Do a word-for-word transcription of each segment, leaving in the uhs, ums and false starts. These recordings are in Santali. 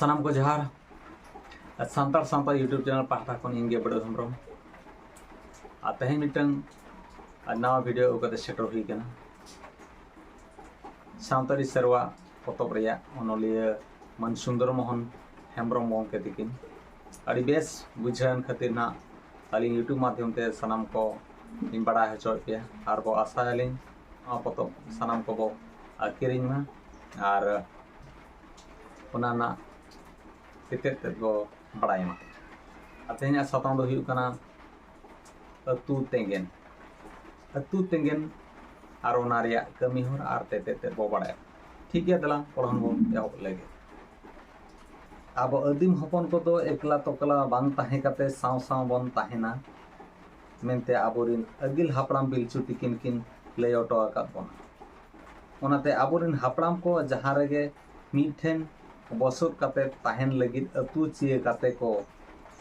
ᱥᱟᱱᱟᱢ ᱠᱚ ᱡᱚᱦᱟᱨ᱾ ᱥᱟᱱᱛᱟᱲ ᱥᱟᱶᱛᱟ YouTube ᱪᱮᱱᱮᱞ ᱯᱟᱦᱴᱟ ᱠᱷᱚᱱ ᱤᱧ ᱜᱮ ᱵᱟᱹᱲᱟᱹ ᱦᱮᱢᱵᱨᱚᱢ᱾ ᱟᱨ ᱛᱮᱦᱮᱧ ᱢᱤᱫᱴᱟᱝ ᱱᱟᱣᱟ ᱵᱷᱤᱰᱤᱭᱳ ᱟᱹᱜᱩ ᱠᱟᱛᱮ ᱥᱮᱴᱮᱨ ᱦᱩᱭ ᱠᱟᱱᱟ᱾ ᱥᱟᱱᱛᱟᱲᱤ ᱥᱮᱨᱣᱟ ᱯᱚᱛᱚᱵ ᱨᱮᱭᱟᱜ ᱚᱱᱚᱞᱤᱭᱟᱹ ᱢᱟᱱ ᱥᱩᱱᱫᱚᱨ ᱢᱳᱦᱚᱱ ᱦᱮᱢᱵᱨᱚᱢ ᱜᱚᱢᱠᱮ ᱛᱤᱠᱤᱱ ᱟᱹᱰᱤ ᱵᱮᱥ ᱵᱩᱡᱷᱟᱹᱣᱮᱱ ᱠᱷᱟᱹᱛᱤᱨ ᱱᱟᱜ ᱟᱹᱞᱤᱧ YouTube ᱢᱟᱫᱽᱫᱷᱚᱢ ᱛᱮ ᱥᱟᱱᱟᱢ ᱠᱚ ᱞᱤᱧ ᱵᱟᱲᱟᱭ ᱦᱚᱪᱚᱭᱮᱫ ᱯᱮᱭᱟ᱾ ᱟᱨ ᱵᱚ ᱟᱥᱟᱭᱟᱞᱤᱧ ᱱᱚᱣᱟ ᱯᱚᱛᱚᱵ ᱥᱟᱱᱟᱢ ᱠᱚᱵᱚ ᱠᱤᱨᱤᱧ ᱢᱟ ᱟᱨ ᱚᱱᱟ ᱨᱮᱱᱟᱜ ᱛᱮᱛᱮᱫ ᱛᱮᱫ ᱵᱚ ᱵᱟᱲᱟᱭ ᱢᱟ᱾ ᱟᱨ ᱛᱮᱦᱮᱧᱟᱜ ᱥᱟᱛᱟᱢ ᱫᱚ ᱦᱩᱭᱩᱜ ᱠᱟᱱᱟ ᱟᱹᱛᱩ ᱛᱮᱸᱜᱮᱱ᱾ ᱟᱹᱛᱩ ᱛᱮᱸᱜᱮᱱ ᱟᱨ ᱚᱱᱟ ᱨᱮᱭᱟᱜ ᱠᱟᱹᱢᱤ ᱦᱚᱨᱟ ᱟᱨ ᱛᱮᱛᱮᱫ ᱛᱮᱫ ᱵᱚ ᱵᱟᱲᱟᱭᱟ᱾ ᱴᱷᱤᱠ ᱜᱮᱭᱟ, ᱫᱮᱞᱟ ᱯᱚᱲᱦᱚᱱ ᱵᱚᱱ ᱮᱦᱚᱵ ᱞᱮᱜᱮ᱾ ᱟᱵᱚ ᱟᱹᱫᱤᱢ ᱦᱚᱯᱚᱱ ᱠᱚᱫᱚ ᱮᱠᱞᱟ ᱛᱚᱠᱞᱟ ᱵᱟᱝ ᱛᱟᱦᱮᱸ ᱠᱟᱛᱮ ᱥᱟᱶ ᱥᱟᱶ ᱵᱚᱱ ᱛᱟᱦᱮᱱᱟ ᱢᱮᱱᱛᱮ ᱟᱵᱚᱨᱤᱱ ᱟᱹᱜᱤᱞ ᱦᱟᱯᱲᱟᱢ ᱯᱤᱞᱪᱩ ᱛᱤᱠᱤᱱ ᱠᱤᱱ ᱞᱟᱹᱭ ᱦᱚᱴᱚ ᱟᱠᱟᱫ ᱵᱚᱱᱟ᱾ ᱚᱱᱟᱛᱮ ᱟᱵᱚᱨᱤᱱ ᱦᱟᱯᱲᱟᱢ ᱠᱚ ᱡᱟᱦᱟᱸ ᱨᱮᱜᱮ ᱢᱤᱫ ᱴᱷᱮᱱ ᱵᱚᱥᱚᱛ ᱠᱟᱛᱮ ᱛᱟᱦᱮᱱ ᱞᱟᱹᱜᱤᱫ ᱟᱹᱛᱩ ᱪᱤᱭᱟᱹ ᱠᱟᱛᱮ ᱠᱚ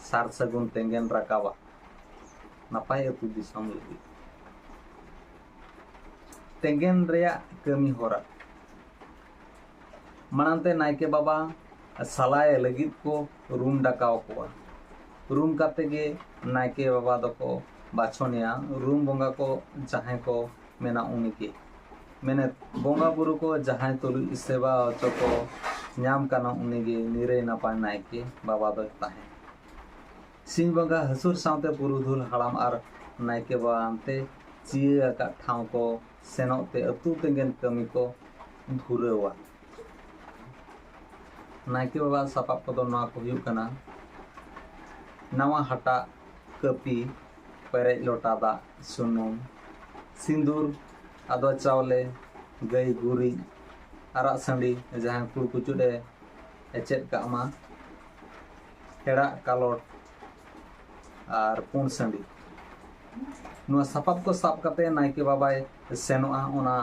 ᱥᱟᱨ ᱥᱟᱹᱜᱩᱱ ᱛᱮᱸᱜᱮᱱ ᱨᱟᱠᱟᱵᱟ ᱱᱟᱯᱟᱭ ᱟᱹᱛᱩ ᱫᱤᱥᱚᱢ ᱞᱟᱹᱜᱤᱫ᱾ ᱛᱮᱸᱜᱮᱱ ᱨᱮᱭᱟᱜ ᱠᱟᱹᱢᱤ ᱦᱚᱨᱟ᱾ ᱢᱟᱲᱟᱝ ᱛᱮ ᱱᱟᱭᱠᱮ ᱵᱟᱵᱟ ᱥᱟᱞᱟᱭ ᱞᱟᱹᱜᱤᱫ ᱠᱚ ᱨᱩᱢ ᱰᱟᱠᱟᱣ ᱠᱚᱣᱟ᱾ ᱨᱩᱢ ᱠᱟᱛᱮ ᱜᱮ ᱱᱟᱭᱠᱮ ᱵᱟᱵᱟ ᱫᱚᱠᱚ ᱵᱟᱪᱷᱚᱱᱮᱭᱟ᱾ ᱨᱩᱢ ᱵᱚᱸᱜᱟ ᱠᱚ ᱡᱟᱦᱟᱸᱭ ᱠᱚ ᱢᱮᱱᱟ ᱩᱱᱤᱜᱮ᱾ ᱢᱮᱱᱮᱫ ᱵᱚᱸᱜᱟ ᱵᱩᱨᱩ ᱠᱚ ᱡᱟᱦᱟᱸᱭ ᱛᱩᱞᱩᱡ ᱥᱮᱵᱟ ᱦᱚᱪᱚ ᱠᱚ ᱧᱟᱢ ᱠᱟᱱᱟ ᱩᱱᱤᱜᱮ ᱱᱤᱨᱟᱹᱭ ᱱᱟᱯᱟᱭ ᱱᱟᱭᱠᱮ ᱵᱟᱵᱟ ᱫᱚᱭ ᱛᱟᱦᱮᱸ᱾ ᱥᱤᱧ ᱵᱚᱸᱜᱟ ᱦᱟᱹᱥᱩᱨ ᱥᱟᱶᱛᱮ ᱯᱩᱨᱩᱫᱷᱩᱞ ᱦᱟᱲᱟᱢ ᱟᱨ ᱱᱟᱭᱠᱮ ᱵᱟᱵᱟ ᱟᱱᱛᱮ ᱪᱤᱭᱟᱹ ᱟᱠᱟᱫ ᱴᱷᱟᱶ ᱠᱚ ᱥᱮᱱᱚᱜ ᱛᱮ ᱟᱹᱛᱩ ᱛᱮᱸᱜᱮᱱ ᱠᱟᱹᱢᱤ ᱠᱚ ᱫᱷᱩᱨᱟᱹᱣᱟ᱾ ᱱᱟᱭᱠᱮ ᱵᱟᱵᱟ ᱥᱟᱯᱟᱵ ᱠᱚᱫᱚ ᱱᱚᱣᱟ ᱠᱚ ᱦᱩᱭᱩᱜ ᱠᱟᱱᱟ, ᱱᱟᱣᱟ ᱦᱟᱴᱟᱜ, ᱠᱟᱹᱯᱤ, ᱯᱮᱨᱮᱡ ᱞᱚᱴᱟ ᱫᱟᱜ, ᱥᱩᱱᱩᱢ, ᱥᱤᱸᱫᱩᱨ, ᱟᱫᱽᱣᱟ ᱪᱟᱣᱞᱮ, ᱜᱟᱹᱭ ᱜᱩᱨᱤᱡ, ᱟᱨᱟᱜ ᱥᱟᱺᱰᱤ ᱡᱟᱦᱟᱸ ᱠᱩᱲ ᱠᱩᱪᱩᱫ ᱮ ᱮᱪᱮᱫ ᱠᱟᱜ ᱢᱟ, ᱦᱮᱲᱟᱜ ᱠᱟᱞᱚᱴ ᱟᱨ ᱯᱩᱸᱰ ᱥᱟᱺᱰᱤ᱾ ᱱᱚᱣᱟ ᱥᱟᱯᱟᱵ ᱠᱚ ᱥᱟᱵ ᱠᱟᱛᱮ ᱱᱟᱭᱠᱮ ᱵᱟᱵᱟᱭ ᱥᱮᱱᱚᱜᱼᱟ ᱚᱱᱟ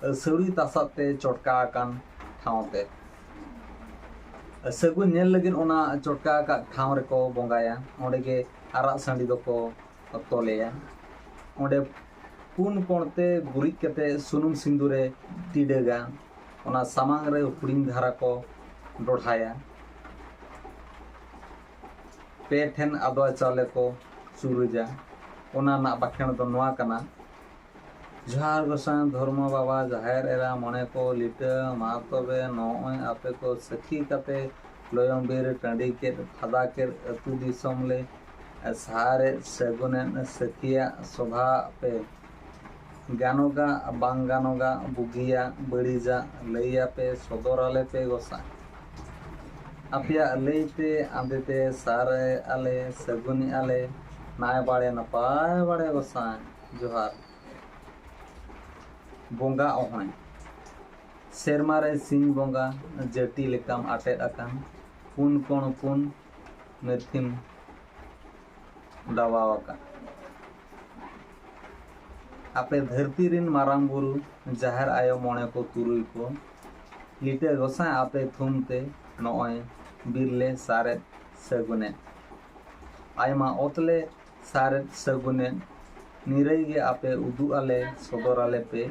ᱟᱹᱥᱟᱹᱲᱤ ᱛᱟᱥᱟᱫ ᱛᱮ ᱪᱚᱴᱠᱟ ᱟᱠᱟᱱ ᱴᱷᱟᱶ ᱛᱮ᱾ ᱥᱟᱹᱜᱩᱱ ᱧᱮᱞ ᱞᱟᱹᱜᱤᱫ ᱚᱱᱟ ᱪᱚᱴᱠᱟ ᱟᱠᱟᱫ ᱴᱷᱟᱶ ᱨᱮᱠᱚ ᱵᱚᱸᱜᱟᱭᱟ᱾ ᱚᱸᱰᱮ ᱜᱮ ᱟᱨᱟᱜ ᱥᱟᱺᱰᱤ ᱫᱚᱠᱚ ᱛᱚᱞᱮᱭᱟ᱾ ᱚᱸᱰᱮ ᱯᱩᱱ ᱠᱚᱬᱛᱮ ᱜᱩᱨᱤᱡ ᱠᱟᱛᱮ ᱥᱩᱱᱩᱢ ᱥᱤᱸᱫᱩᱨᱮ ᱴᱤᱰᱟᱹᱜᱟ᱾ ᱚᱱᱟ ᱥᱟᱢᱟᱝ ᱨᱮ ᱦᱩᱰᱤᱧ ᱫᱷᱟᱨᱟ ᱠᱚ ᱰᱚᱰᱷᱟᱭᱟ᱾ ᱯᱮ ᱴᱷᱮᱱ ᱟᱫᱽᱣᱟ ᱪᱟᱣᱞᱮ ᱠᱚ ᱪᱩᱨᱩᱡᱟ᱾ ᱚᱱᱟ ᱨᱮᱱᱟᱜ ᱵᱟᱠᱷᱮᱬ ᱫᱚ ᱱᱚᱣᱟ ᱠᱟᱱᱟ: ᱡᱚᱦᱟᱨ ᱜᱚᱸᱥᱟᱭ ᱫᱷᱚᱨᱢᱚ ᱵᱟᱵᱟ, ᱡᱟᱦᱮᱨ ᱮᱨᱟ, ᱢᱚᱬᱮ ᱠᱚ ᱞᱤᱴᱟᱹ, ᱢᱟ ᱛᱚᱵᱮ ᱱᱚᱜᱼᱚᱭ ᱟᱯᱮ ᱠᱚ ᱥᱟᱹᱠᱷᱤ ᱠᱟᱛᱮ ᱞᱚᱭᱚᱝ ᱵᱤᱨ ᱴᱟᱺᱰᱤ ᱠᱮᱫ ᱯᱷᱟᱫᱟ ᱠᱮᱫ ᱟᱹᱛᱩ ᱫᱤᱥᱚᱢ ᱞᱮ ᱥᱟᱨᱮᱡ ᱥᱟᱹᱜᱩᱱᱮᱫ ᱥᱟᱹᱠᱷᱤᱭᱟᱜ ᱥᱚᱵᱷᱟ ᱯᱮ᱾ ᱜᱟᱱᱚᱜᱟ ᱵᱟᱝ ᱜᱟᱱᱚᱜᱟ, ᱵᱩᱜᱤᱭᱟ ᱵᱟᱹᱲᱤᱡᱟ, ᱞᱟᱹᱭᱟᱯᱮ ᱥᱚᱫᱚᱨᱟᱞᱮ ᱯᱮ ᱜᱚᱸᱥᱟᱭ᱾ ᱟᱯᱮᱭᱟᱜ ᱞᱟᱹᱭᱛᱮ ᱟᱸᱫᱮᱛᱮ ᱥᱟᱨᱮᱡ ᱟᱞᱮ ᱥᱟᱹᱜᱩᱱᱮᱜᱼᱟ ᱞᱮ ᱱᱟᱭ ᱵᱟᱲᱮ ᱱᱟᱯᱟᱭ ᱵᱟᱲᱮ ᱜᱚᱸᱥᱟᱭ᱾ ᱡᱚᱦᱟᱨ᱾ ᱵᱚᱸᱜᱟ ᱚᱦᱚᱸᱭ᱾ ᱥᱮᱨᱢᱟ ᱨᱮ ᱥᱤᱧ ᱵᱚᱸᱜᱟ ᱡᱟᱹᱴᱤ ᱞᱮᱠᱟᱢ ᱟᱴᱮᱫ ᱟᱠᱟᱱ, ᱯᱩᱱ ᱠᱚᱬ ᱯᱩᱱ ᱢᱮᱛᱷᱤᱢ ᱫᱟᱵᱟᱣ ᱟᱠᱟᱫ᱾ ᱟᱯᱮ ᱫᱷᱟᱹᱨᱛᱤ ᱨᱤᱱ ᱢᱟᱨᱟᱝ ᱵᱩᱨᱩ, ᱡᱟᱦᱮᱨ ᱟᱭᱳ, ᱢᱚᱬᱮ ᱠᱚ ᱛᱩᱨᱩᱭ ᱠᱚ, ᱞᱤᱴᱟᱹ ᱜᱚᱸᱥᱟᱭ ᱟᱯᱮ ᱛᱷᱩᱢ ᱛᱮ ᱱᱚᱜᱼᱚᱭ ᱵᱤᱨ ᱞᱮ ᱥᱟᱨᱮᱫ ᱥᱟᱹᱜᱩᱱᱮᱫ᱾ ᱟᱭᱢᱟ ᱚᱛ ᱞᱮ ᱥᱟᱨᱮᱫ ᱥᱟᱹᱜᱩᱱᱮᱫ, ᱱᱤᱨᱟᱹᱭ ᱜᱮ ᱟᱯᱮ ᱩᱫᱩᱜ ᱟᱞᱮ ᱥᱚᱫᱚᱨ ᱟᱞᱮ ᱯᱮ᱾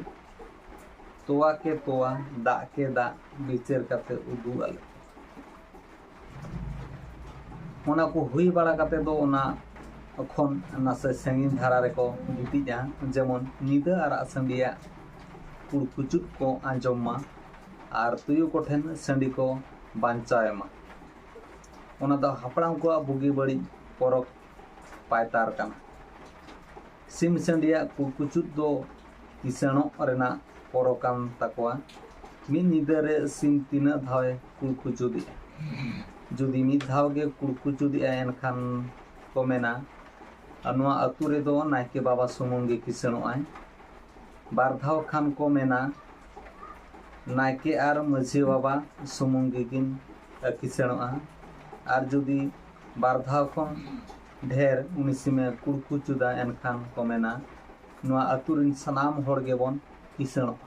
ᱛᱚᱣᱟ ᱠᱮ ᱛᱚᱣᱟ, ᱫᱟᱜ ᱠᱮ ᱫᱟᱜ, ᱵᱤᱪᱟᱹᱨ ᱠᱟᱛᱮ ᱩᱫᱩᱜ ᱟᱞᱮ ᱯᱮ᱾ ᱚᱱᱟ ᱠᱚ ᱦᱩᱭ ᱵᱟᱲᱟ ᱠᱟᱛᱮ ᱫᱚ ᱚᱱᱟ ᱠᱷᱚᱱ ᱱᱟᱥᱮ ᱥᱟᱺᱜᱤᱧ ᱫᱷᱟᱨᱟ ᱨᱮᱠᱚ ᱜᱤᱛᱤᱡᱼᱟ᱾ ᱡᱮᱢᱚᱱ ᱧᱤᱫᱟᱹ ᱟᱨᱟᱜ ᱥᱟᱺᱰᱤᱭᱟᱜ ᱠᱩᱲᱠᱩᱪᱩᱫ ᱠᱚ ᱟᱸᱡᱚᱢ ᱢᱟ ᱟᱨ ᱛᱩᱭᱩ ᱠᱚᱴᱷᱮᱱ ᱥᱟᱺᱰᱤ ᱠᱚ ᱵᱟᱧᱪᱟᱣ ᱮᱢᱟ᱾ ᱚᱱᱟ ᱫᱚ ᱦᱟᱯᱲᱟᱢ ᱠᱚᱣᱟᱜ ᱵᱩᱜᱤ ᱵᱟᱹᱲᱤᱡ ᱯᱚᱨᱚᱵᱽ ᱯᱟᱭᱛᱟᱨ ᱠᱟᱱᱟ᱾ ᱥᱤᱢ ᱥᱟᱺᱰᱤᱭᱟᱜ ᱠᱩᱲᱠᱩᱪᱩᱫ ᱫᱚ ᱠᱤᱥᱟᱹᱬᱚᱜ ᱨᱮᱱᱟᱜ ᱯᱚᱨᱚ ᱠᱟᱱ ᱛᱟᱠᱚᱣᱟ᱾ ᱢᱤᱫ ᱧᱤᱫᱟᱹ ᱨᱮ ᱥᱤᱢ ᱛᱤᱱᱟᱹᱜ ᱫᱷᱟᱣᱮ ᱠᱩᱲᱠᱩᱪᱩᱫᱮᱜᱼᱟ? ᱡᱩᱫᱤ ᱢᱤᱫ ᱫᱷᱟᱣ ᱜᱮ ᱠᱩᱲᱠᱩᱪᱩᱫᱮᱜᱼᱟ, ᱮᱱᱠᱷᱟᱱ ᱠᱚ ᱢᱮᱱᱟ, ᱱᱚᱣᱟ ᱟᱹᱛᱩ ᱨᱮᱫᱚ ᱱᱟᱭᱠᱮ ᱵᱟᱵᱟ ᱥᱩᱢᱩᱝ ᱜᱮ ᱠᱤᱥᱟᱹᱬᱚᱜᱼᱟᱭ᱾ ᱵᱟᱨ ᱫᱷᱟᱣ ᱠᱷᱟᱱ ᱠᱚ ᱢᱮᱱᱟ, ᱱᱟᱭᱠᱮ ᱟᱨ ᱢᱟᱹᱡᱷᱤ ᱵᱟᱵᱟ ᱥᱩᱢᱩᱝ ᱜᱮᱠᱤᱱ ᱠᱤᱥᱟᱹᱬᱚᱜᱼᱟ᱾ ᱟᱨ ᱡᱩᱫᱤ ᱵᱟᱨ ᱫᱷᱟᱣ ᱠᱷᱚᱱ ᱰᱷᱮᱨ ᱩᱱᱤ ᱥᱤᱢᱮ ᱠᱩᱲᱠᱩᱪᱩᱫᱟ, ᱮᱱᱠᱷᱟᱱ ᱠᱚ ᱢᱮᱱᱟ, ᱱᱚᱣᱟ ᱟᱹᱛᱩ ᱨᱤᱱ ᱥᱟᱱᱟᱢ ᱦᱚᱲ ᱜᱮᱵᱚᱱ ᱠᱤᱥᱟᱹᱬᱚᱜᱼᱟ᱾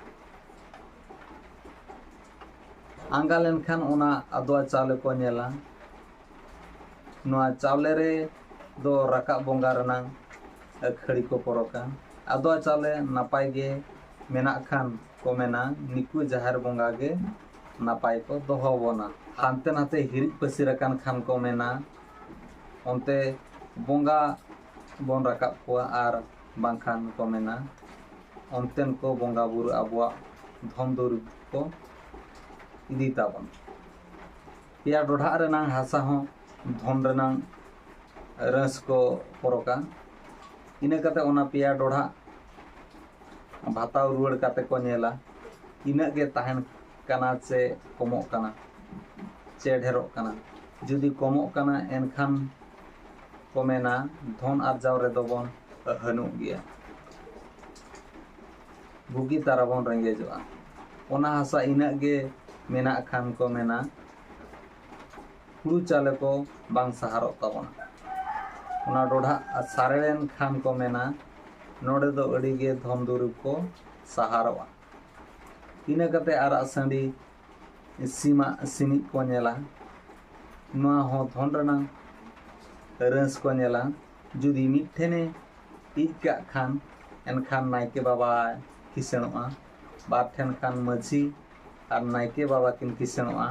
ᱟᱸᱜᱟ ᱞᱮᱱᱠᱷᱟᱱ ᱚᱱᱟ ᱟᱫᱽᱣᱟ ᱪᱟᱣᱞᱮ ᱠᱚ ᱧᱮᱞᱟ᱾ ᱱᱚᱣᱟ ᱪᱟᱣᱞᱮ ᱨᱮ ᱫᱚ ᱨᱟᱠᱟᱵ ᱵᱚᱸᱜᱟ ᱨᱮᱱᱟᱝ ᱠᱷᱟᱹᱲᱤ ᱠᱚ ᱯᱚᱨᱚᱠᱟ᱾ ᱟᱫᱽᱣᱟ ᱪᱟᱣᱞᱮ ᱱᱟᱯᱟᱭ ᱜᱮ ᱢᱮᱱᱟᱜ ᱠᱷᱟᱱ ᱠᱚ ᱢᱮᱱᱟ, ᱱᱤᱠᱩ ᱡᱟᱦᱮᱨ ᱵᱚᱸᱜᱟ ᱜᱮ ᱱᱟᱯᱟᱭ ᱠᱚ ᱫᱚᱦᱚ ᱵᱚᱱᱟ᱾ ᱦᱟᱱᱛᱮ ᱱᱟᱛᱮ ᱦᱤᱨᱤᱡ ᱯᱟᱹᱥᱤᱨ ᱟᱠᱟᱱ ᱠᱷᱟᱱ ᱠᱚ ᱢᱮᱱᱟ, ᱚᱱᱛᱮ ᱵᱚᱸᱜᱟ ᱵᱚᱱ ᱨᱟᱠᱟᱵ ᱠᱚᱣᱟ, ᱟᱨ ᱵᱟᱝᱠᱷᱟᱱ ᱠᱚ ᱢᱮᱱᱟ ᱚᱱᱛᱮᱱ ᱠᱚ ᱵᱚᱸᱜᱟ ᱵᱩᱨᱩ ᱟᱵᱚᱣᱟᱜ ᱫᱷᱚᱱ ᱫᱩᱨᱤᱵᱽ ᱠᱚ ᱤᱫᱤ ᱛᱟᱵᱚᱱ᱾ ᱯᱮᱭᱟ ᱰᱚᱰᱷᱟᱜ ᱨᱮᱱᱟᱝ ᱦᱟᱥᱟ ᱦᱚᱸ ᱫᱷᱚᱱ ᱨᱮᱱᱟᱝ ᱨᱟᱹᱥ ᱠᱚ ᱯᱚᱨᱚᱠᱟ᱾ ᱤᱱᱟᱹ ᱠᱟᱛᱮ ᱚᱱᱟ ᱯᱮᱭᱟ ᱰᱚᱰᱷᱟᱜ ᱵᱷᱟᱛᱟᱣ ᱨᱩᱣᱟᱹᱲ ᱠᱟᱛᱮ ᱠᱚ ᱧᱮᱞᱟ, ᱤᱱᱟᱹᱜ ᱜᱮ ᱛᱟᱦᱮᱱ ᱠᱟᱱᱟ ᱪᱮ ᱠᱚᱢᱚᱜ ᱠᱟᱱᱟ ᱪᱮ ᱰᱷᱮᱨᱚᱜ ᱠᱟᱱᱟ᱾ ᱡᱩᱫᱤ ᱠᱚᱢᱚᱜ ᱠᱟᱱᱟ, ᱮᱱᱠᱷᱟᱱ ᱠᱚ ᱢᱮᱱᱟ ᱫᱷᱚᱱ ᱟᱨᱡᱟᱣ ᱨᱮᱫᱚ ᱵᱚᱱ ᱦᱟᱹᱱᱩᱜ ᱜᱮᱭᱟ, ᱵᱩᱜᱤ ᱛᱟᱨᱟ ᱵᱚᱱ ᱨᱮᱸᱜᱮᱡᱚᱜᱼᱟ᱾ ᱚᱱᱟ ᱦᱟᱥᱟ ᱤᱱᱟᱹᱜ ᱜᱮ ᱢᱮᱱᱟᱜ ᱠᱷᱟᱱ ᱠᱚ ᱢᱮᱱᱟ ᱦᱩᱲᱩ ᱪᱟᱣᱞᱮ ᱠᱚ ᱵᱟᱝ ᱥᱟᱦᱟᱨᱚᱜ ᱛᱟᱵᱚᱱᱟ᱾ ᱚᱱᱟ ᱰᱚᱰᱷᱟᱜ ᱥᱟᱨᱮᱲᱮᱱ ᱠᱷᱟᱱ ᱠᱚ ᱢᱮᱱᱟ ᱱᱚᱰᱮ ᱫᱚ ᱟᱹᱰᱤ ᱜᱮ ᱫᱷᱚᱱ ᱫᱩᱨᱤᱵᱽ ᱠᱚ ᱥᱟᱦᱟᱨᱚᱜᱼᱟ᱾ ᱤᱱᱟᱹ ᱠᱟᱛᱮ ᱟᱨᱟᱜ ᱥᱟᱺᱰᱤ ᱥᱤᱢᱟᱜ ᱥᱤᱢᱤᱡ ᱠᱚ ᱧᱮᱞᱟ, ᱱᱚᱣᱟ ᱦᱚᱸ ᱫᱷᱚᱱ ᱨᱮᱱᱟᱝ ᱨᱟᱹᱥ ᱠᱚ ᱧᱮᱞᱟ᱾ ᱡᱩᱫᱤ ᱢᱤᱫ ᱴᱷᱮᱱᱮ ᱤᱡ ᱠᱟᱜ ᱠᱷᱟᱱ, ᱮᱱᱠᱷᱟᱱ ᱱᱟᱭᱠᱮ ᱵᱟᱵᱟᱭ ᱠᱤᱥᱟᱹᱬᱚᱜᱼᱟ᱾ ᱵᱟᱨ ᱴᱷᱮᱱ ᱠᱷᱟᱱ ᱢᱟᱹᱡᱷᱤ ᱟᱨ ᱱᱟᱭᱠᱮ ᱵᱟᱵᱟ ᱠᱤᱱ ᱠᱤᱥᱟᱹᱬᱚᱜᱼᱟ᱾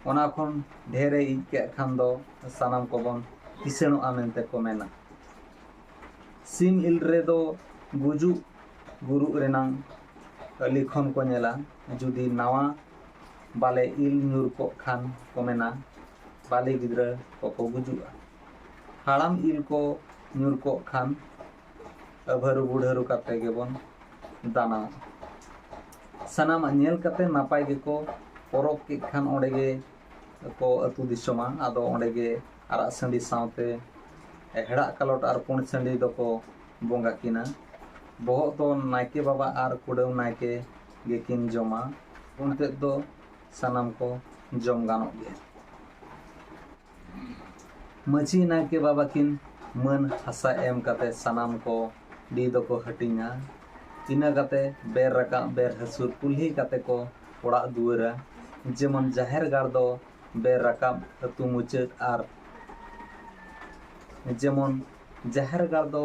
ᱚᱱᱟ ᱠᱷᱚᱱ ᱰᱷᱮᱨᱮ ᱤᱡ ᱠᱟᱜ ᱠᱷᱟᱱ ᱫᱚ ᱥᱟᱱᱟᱢ ᱠᱚᱵᱚᱱ ᱠᱤᱥᱟᱹᱬᱚᱜᱼᱟ ᱢᱮᱱᱛᱮ ᱠᱚ ᱢᱮᱱᱟ᱾ ᱥᱤᱢ ᱤᱞ ᱨᱮᱫᱚ ᱜᱩᱡᱩᱜ ᱜᱩᱨᱩᱜ ᱨᱮᱱᱟᱝ ᱞᱤᱠᱷᱚᱱ ᱠᱚ ᱧᱮᱞᱟ᱾ ᱡᱩᱫᱤ ᱱᱟᱣᱟ ᱵᱟᱞᱮ ᱤᱞ ᱧᱩᱨ ᱠᱚᱜ ᱠᱷᱟᱱ ᱠᱚ ᱢᱮᱱᱟ ᱵᱟᱞᱮ ᱜᱤᱫᱽᱨᱟᱹ ᱠᱚᱠᱚ ᱜᱩᱡᱩᱜᱼᱟ᱾ ᱦᱟᱲᱟᱢ ᱤᱞ ᱠᱚ ᱧᱩᱨ ᱠᱚᱜ ᱠᱷᱟᱱ ᱟᱹᱵᱷᱟᱹᱨᱩ ᱵᱩᱰᱷᱟᱹᱨᱩ ᱠᱟᱛᱮ ᱜᱮᱵᱚᱱ ᱫᱟᱱᱟᱣᱟ᱾ ᱥᱟᱱᱟᱢᱟᱜ ᱧᱮᱞ ᱠᱟᱛᱮ ᱱᱟᱯᱟᱭ ᱜᱮᱠᱚ ᱯᱚᱨᱚᱵᱽ ᱠᱮᱫ ᱠᱷᱟᱱ ᱚᱸᱰᱮ ᱜᱮ ᱠᱚ ᱟᱹᱛᱩ ᱫᱤᱥᱚᱢᱟ᱾ ᱟᱫᱚ ᱚᱸᱰᱮ ᱜᱮ ᱟᱨᱟᱜ ᱥᱟᱺᱰᱤ ᱥᱟᱶᱛᱮ ᱦᱮᱲᱟᱜ ᱠᱟᱞᱚᱴ ᱟᱨ ᱯᱩᱸᱰ ᱥᱟᱺᱰᱤ ᱫᱚᱠᱚ ᱵᱚᱸᱜᱟ ᱠᱤᱱᱟ᱾ ᱵᱚᱦᱚᱜ ᱫᱚ ᱱᱟᱭᱠᱮ ᱵᱟᱵᱟ ᱟᱨ ᱠᱩᱰᱟᱹᱢ ᱱᱟᱭᱠᱮ ᱜᱮᱠᱤᱱ ᱡᱚᱢᱟ᱾ ᱯᱩᱸᱰ ᱛᱮᱫ ᱫᱚ ᱥᱟᱱᱟᱢ ᱠᱚ ᱡᱚᱢ ᱜᱟᱱᱚᱜ ᱜᱮᱭᱟ᱾ ᱢᱟᱹᱡᱷᱤ ᱱᱟᱭᱠᱮ ᱵᱟᱵᱟ ᱠᱤᱱ ᱢᱟᱹᱱ ᱦᱟᱥᱟ ᱮᱢ ᱠᱟᱛᱮ ᱥᱟᱱᱟᱢ ᱠᱚ ᱰᱤ ᱫᱚᱠᱚ ᱦᱟᱹᱴᱤᱧᱟ᱾ ᱤᱱᱟᱹ ᱠᱟᱛᱮ ᱵᱮᱨ ᱨᱟᱠᱟᱵ ᱵᱮᱨ ᱦᱟᱹᱥᱩᱨ ᱠᱩᱞᱦᱤ ᱠᱟᱛᱮ ᱠᱚ ᱚᱲᱟᱜ ᱫᱩᱣᱟᱹᱨᱟ᱾ ᱡᱮᱢᱚᱱ ᱡᱟᱦᱮᱨ ᱜᱟᱲ ᱫᱚ ᱵᱮᱨ ᱨᱟᱠᱟᱵ ᱟᱹᱛᱩ ᱢᱩᱪᱟᱹᱫ ᱟᱨ ᱡᱮᱢᱚᱱ ᱡᱟᱦᱮᱨ ᱜᱟᱲ ᱫᱚ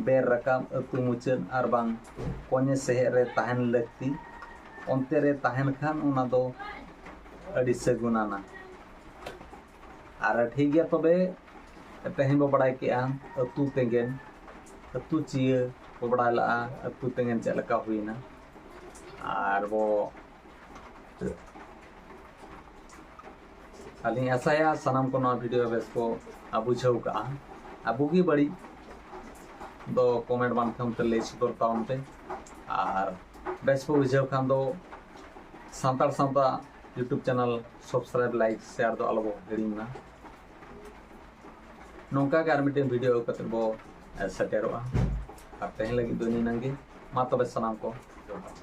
ᱵᱮᱨ ᱨᱟᱠᱟᱵ ᱟᱹᱛᱩ ᱢᱩᱪᱟᱹᱫ ᱟᱨ ᱵᱟᱝ ᱠᱚᱧᱮ ᱥᱮᱦᱮᱫ ᱨᱮ ᱛᱟᱦᱮᱱ ᱞᱟᱹᱠᱛᱤ᱾ ᱚᱱᱛᱮ ᱨᱮ ᱛᱟᱦᱮᱱ ᱠᱷᱟᱱ ᱚᱱᱟ ᱫᱚ ᱟᱹᱰᱤ ᱥᱟᱹᱜᱩᱱᱟᱱᱟ᱾ ᱟᱨ ᱴᱷᱤᱠ ᱜᱮᱭᱟ, ᱛᱚᱵᱮ ᱛᱮᱦᱮᱧ ᱵᱚ ᱵᱟᱲᱟᱭ ᱠᱮᱜᱼᱟ ᱟᱹᱛᱩ ᱛᱮᱸᱜᱮᱱ, ᱟᱹᱛᱩ ᱪᱤᱭᱟᱹ ᱵᱚ ᱵᱟᱲᱟᱭ ᱞᱟᱜᱼᱟ, ᱟᱹᱛᱩ ᱛᱮᱸᱜᱮᱱ ᱪᱮᱫ ᱞᱮᱠᱟ ᱦᱩᱭᱱᱟ᱾ ᱟᱨ ᱵᱚ, ᱟᱹᱞᱤᱧ ᱟᱥᱟᱭᱟ ᱥᱟᱱᱟᱢ ᱠᱚ ᱱᱚᱣᱟ ᱵᱷᱤᱰᱤᱭᱳ ᱵᱮᱥ ᱠᱚ ᱵᱩᱡᱷᱟᱹᱣ ᱠᱟᱜᱼᱟ᱾ ᱟᱨ ᱵᱩᱜᱤ ᱵᱟᱹᱲᱤᱡ ᱫᱚ ᱠᱚᱢᱮᱱᱴ ᱢᱟᱫᱽᱫᱷᱚᱢ ᱛᱮ ᱞᱟᱹᱭ ᱥᱚᱫᱚᱨ ᱛᱟᱵᱚᱱ ᱯᱮ᱾ ᱟᱨ ᱵᱮᱥ ᱯᱮ ᱵᱩᱡᱷᱟᱹᱣ ᱠᱷᱟᱱ ᱫᱚ ᱥᱟᱱᱛᱟᱲ ᱥᱟᱶᱛᱟ YouTube channel subscribe, like, share ᱫᱚ ᱟᱞᱚ ᱵᱚ ᱦᱤᱲᱤᱧ ᱢᱟ᱾ ᱱᱚᱝᱠᱟ ᱜᱮ ᱟᱨ ᱢᱤᱫᱴᱮᱱ ᱵᱷᱤᱰᱤᱭᱳ ᱟᱹᱜᱩ ᱠᱟᱛᱮ ᱵᱚ, ᱮ, ᱥᱮᱴᱮᱨᱚᱜᱼᱟ᱾ ᱟᱨ ᱛᱮᱦᱮᱧ ᱞᱟᱹᱜᱤᱫ ᱫᱚ ᱱᱤᱱᱟᱹᱝ ᱜᱮ᱾ ᱢᱟ ᱛᱚᱵᱮ ᱥᱟᱱᱟᱢ ᱠᱚ ᱡᱚᱦᱟᱨ᱾